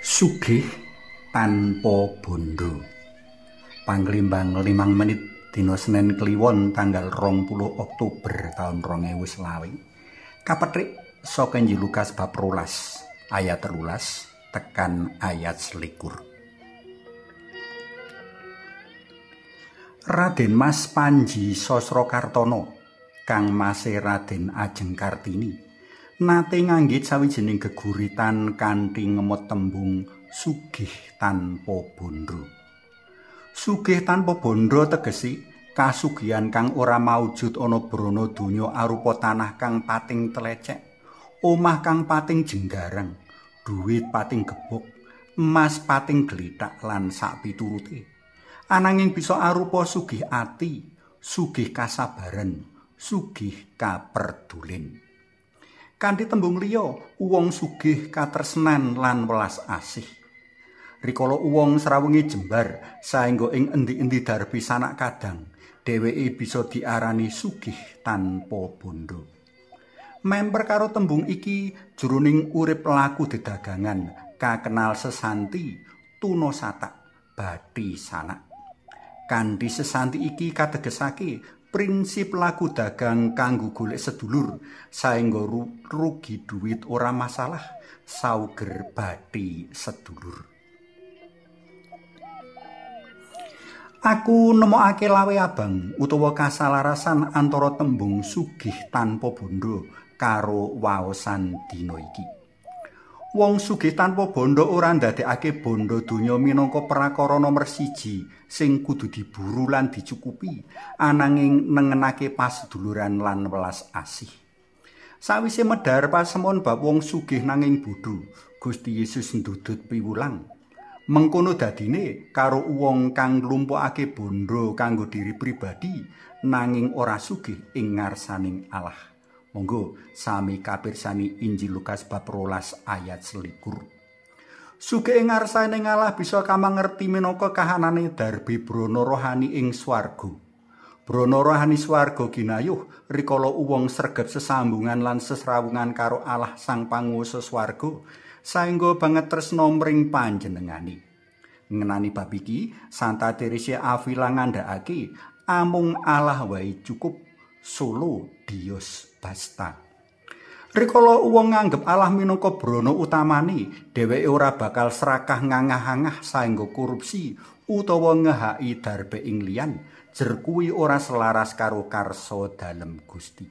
Sugih tanpa bondo. Panglimbang 5 menit dina Senin Kliwon tanggal 20 Oktober taun 2020. Kapethik saka Injil Lukas bab 12 ayat 13 tekan ayat 21. Raden Mas Panji Sosrokartono kang mase Raden Ajeng Kartini nate nganggit sawijining geguritan kanthi ngemot tembung sugih tanpa bondo. Sugih tanpa bondo tegesi kasugihan kang ora maujud ana brana donya arupa tanah kang pating tlecek, omah kang pating jenggarang, duit pating gebok, emas pating glithak lan sakpiturute. Ananging bisa arupa sugih ati, sugih kasabaran, sugih kaperdulen. Kanthi tembung liya, wong sugih katresnan lan welas asih. Rikala wong srawunge jembar saengga ing endi-endi darbi sanak kadang, dheweke bisa diarani sugih tanpa bondo. Memper karo tembung iki jroning urip laku dedagangan kakenal sesanti tuna satak bathi sanak. Kanthi sesanti iki kategesake prinsip laku dagang kanggo golek sedulur saengga rugi duit ora masalah sauger bathi sedulur. Aku nemokake lawe abang utawa kasalarasan antara tembung sugih tanpa bondo karo waosan dina iki. Wong sugih tanpa bondo ora ndadekake bondo donya minangka prakara nomer 1 sing kudu diburu lan dicukupi, ananging nengenake paseduluran lan welas asih. Sawise medhar pasemon bab wong sugih nanging bodho, Gusti Yesus ndudut piwulang. Mengkono dadine karo wong kang nglumpukake bondo kanggo diri pribadi nanging ora sugih ing ngarsaning Allah. Monggo sami kapirsani Injil Lukas bab 12 ayat 21. Sugih ing ngarsaning Allah bisa kamangerti minangka kahanane darbi brana rohani ing swarga. Brana rohani swarga ginayuh rikala wong sregep sesambungan lan sesrawungan karo Allah Sang Panguwasa swarga, saengga banget tresna mring panjenengane. Ngenani bab iki, Santa Teresia Avila ngandhakake amung Allah wae cukup, solo Dios basta. Rikala wong nganggep Allah minangka brana utamane, dheweke ora bakal serakah ngangah-angah saengga korupsi utawa ngehaki darbe ing liyan, jer kuwi ora selaras karo karsa dalem Gusti.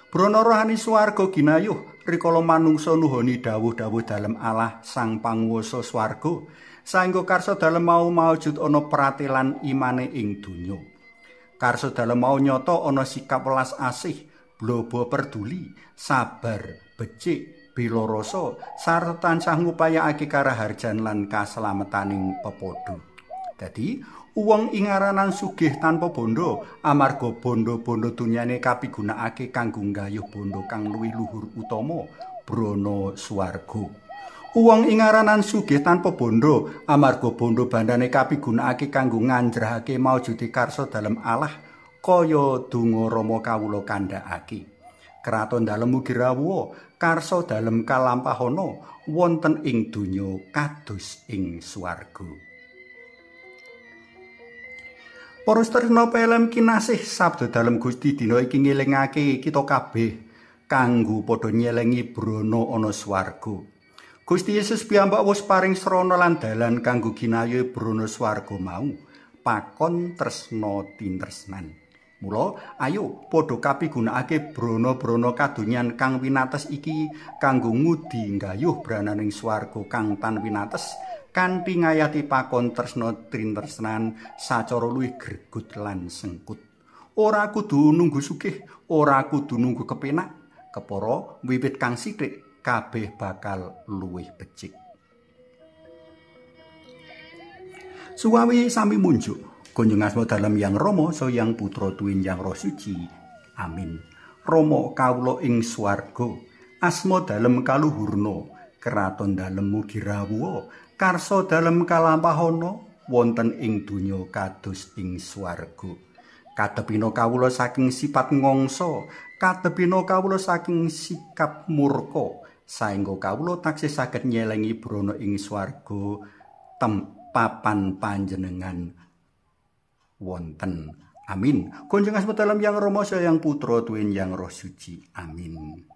Brana rohani swarga ginayuh rikala manungsa nuhoni dawuh-dawuh dalem Allah Sang Panguwasa swarga, saengga karsa dalem mau maujud ana pratelan imane ing donya. Karsa dalem mau nyata ana sikap welas asih, blobo perduli, sabar, becik, bela rasa, sarta tansah ngupayakake karaharjan lan kaselametaning pepadha. Dadi wong ing aranan sugih tanpa bondo amarga bondo-bondo dunyane kapigunakake kanggo nggayuh bondo kang luwih luhur utama, brana swarga. Wong ing aranan sugih tanpa bondo amarga bondo bandane kapigunakake kanggo nganjrahake maujude karsa dalem Allah kaya donga Rama kawula kandhakake. Kraton dalem ugi rawuha, karsa dalem kalampahana wonten ing donya kados ing swarga. Para sedherek PLM kinasih, sabda dalem Gusti dina iki ngelingake kita kabeh kanggo padha nyelengi brana ana swarga. Gusti Yesus piyambak wis paring srana lan dalan kanggo ginayuh brana swarga mau, pakon tresna tintresnan. Mula ayo padha kapigunakake brana-brana kadonyan kang winates iki kanggo ngudi nggayuh brananing swarga kang tan winates kanthi ngayati pakon tresna tintresnan sacara luwih gregut lan sengkut. Ora kudu nunggu sugih, ora kudu nunggu kepenak, kepara wiwit kang sithik kabeh bakal luwih becik. Suwawi sami munjuk, kunjung asma dalem Yang Rama, Sang Putra tuwin Yang Roh Suci. Amin. Rama kawula ing swarga, asma dalem kaluhurna, kraton dalem mugi rawuha, karsa dalem kalampahana wonten ing donya kados ing swarga. Kadepino kawula saking sifat ngongso, kadepino kawula saking sikap murka, saengga kawula taksih saged nyelengi brana ing swarga papan panjenengan wonten. Amin. Kunjung asma dalem Yang Rama Yang Putra tuwin Yang Roh Suci. Amin.